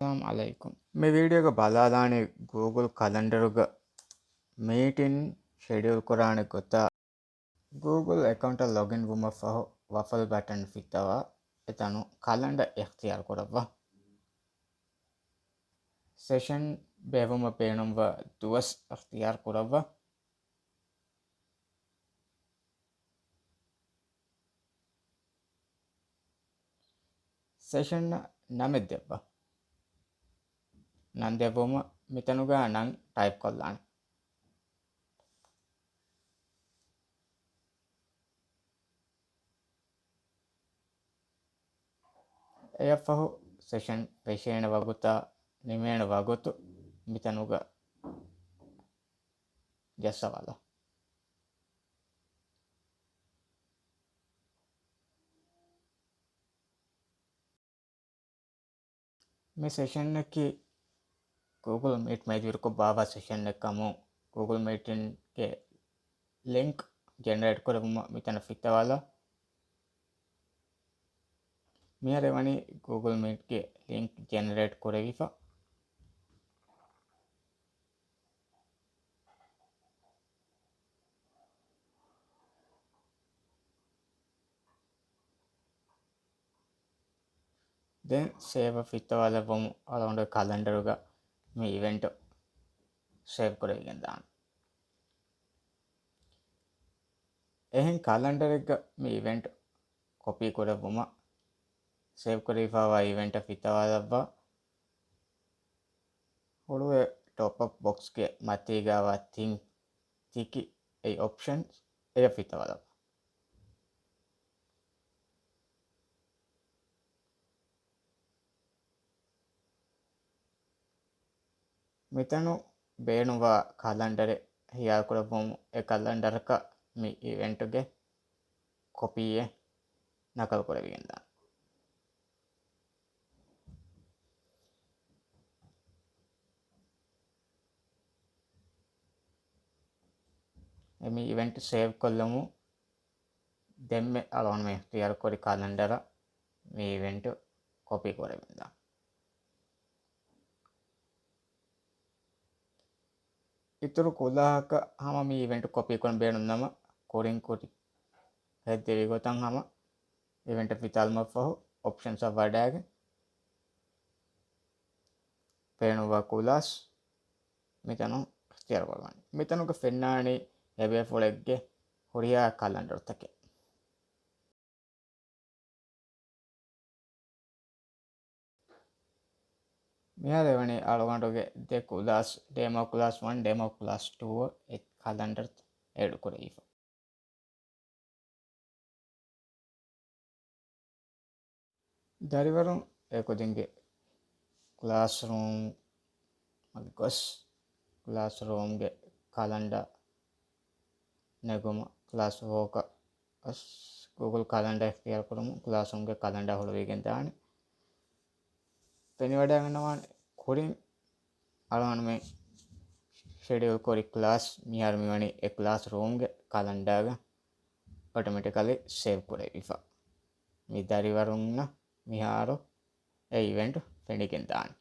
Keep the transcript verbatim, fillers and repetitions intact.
އައްސަލާމު ޢަލައިކުމް. މި ވީޑިއޯގަ ބަލާލާނީ ގޫގުލް ކަލަންޑަރުގަ މީޓިން ޝެޑިއުލް ކުރާނެ ގޮތާ. ގޫގުލް އެކައުންޓަށް ލޮގިން ވުމަށް ފަހު ވަފަލް ބަޓަން ފިއްތަވާ އެތަނު ކަލަންޑަރ އިޚްތިޔާރު ކުރައްވާ. ސެޝަން ބޭއްވުމަށް ބޭނުންވާ ދުވަސް އިޚްތިޔާރު ކުރައްވާ. ސެޝަންއަށް ނަމެއް ދެއްވާ. ނަން ދެއްވުމަށް މިތަނުގަ ނަން ޓައިޕް ކޮށްލާނެ. އެއަށްފަހު ސެޝަން ފެށޭނެ ވަގުތާ ނިމޭނެ ވަގުތު މިތަނުގަ ޖައްސަވާލާ. މި ސެޝަންއަކީ ގޫގުލް މީޓް މައިދުވެރިކޮށް ބާއްވާ ސެޝަންއެއް ކަމުން، ގޫގުލް މީޓިންގެ ލިންކް ޖެނެރޭޓް ކުރެއްވުމަށް މިތަނަށް ފިއްތަވާލާ. މިހާރު ވަނީ ގޫގުލް މީޓްގެ ލިންކް ޖެނެރޭޓް ކުރެވިފަ. ދެން ސޭވް އަށް ފިއްތަވާލައްވަމު އަޅުގަނޑު ކަލަންޑަރުގަ މި އިވެންޓް ސޭވް ކުރެވިގެން ދާނެ. އެހެން ކަލަންޑަރެއްގަ މި އިވެންޓް ކޮޕީ ކުރެއްވުމަށް ސޭވް ކުރެވިފައިވާ އިވެންޓަށް ފިއްތަވާލައްވާ. ހުޅުވޭ ޓޮޕް އަޕް ބޮކްސްގެ މަތީގައިވާ ތިން ތިކި އެއް އޮޕްޝަންސް އެއަށް ފިއްތަވާލައްވާ. މިތަނު ބޭނުންވާ ކަލަންޑަރެއް ހިޔާރުކުރައްވަމު، އެ ކަލަންޑަރަކަށް މި އިވެންޓުގެ ކޮޕީއެއް ނަކަލު ކުރެވިގެން ދާން. އެ މި އިވެންޓް ސޭވް ކޮށްލުމު ދެންމެ އަޅުގަނޑުމެން އިޚްތިޔާރު ކުރި ކަލަންޑަރަށް މި އިވެންޓް ކޮޕީ ކުރެވިން ދާން. އިތުރު ކުލާހަކަށް ހަމަ މި އިވެންޓް ކޮޕީ ކުރަން ބޭނުން ނަމަ، ކުރިން ކުރި ހެއްދެވި ގޮތަށް ހަމަ އިވެންޓް ފިތާލުމަށްފަހު އޮޕްޝަންސް އަށް ވަޑައިގެން ބޭނުންވާ ކުލާސް މިތަނު އިޚްތިޔާރު ކުރައްވާނެ. މިތަނުގަ ފެންނާނީ އެބޭފުޅެއްގެ ހުރިހާ ކަލަންޑަރުތަކެއް. މިހާރު އެވަނީ އަޅުގަނޑުގެ ދެ ކުލާސް، ޑެމޯ ކްލާސް ވަން، ޑެމޯ ކްލާސް ޓޫ އެއް ކަލަންޑަރު އެޑް ކުރެވިފަ. ދަރިވަރުން އެކުދިންގެ ކްލާސްރޫމް ގޮސް، ކްލާސްރޫމްގެ ކަލަންޑަރ ނެގުމަށް ކްލާސް ވޯކަށް ގޮސް، ގޫގުލް ކަލަންޑަރ އިޚްތިޔާރު ކުރުމުން ކްލާސްރޫމްގެ ކަލަންޑަރ ހުޅުވިގެން ދާނެ. ފެނިވަޑައިގަންނަވާނެ ކުރިން އަޅުގަނޑުމެން ޝެޑިއުލް ކުރި ކްލާސް މިހާރު މިވަނީ އެ ކްލާސް ރޫމްގެ ކަލަންޑާގަ އޮޓޮމެޓިކަލީ ސޭވް ކުރެވިފަ. މި ދަރިވަރުންނަށް މިހާރު އެ އިވެންޓް ފެނިގެން ދާނެ.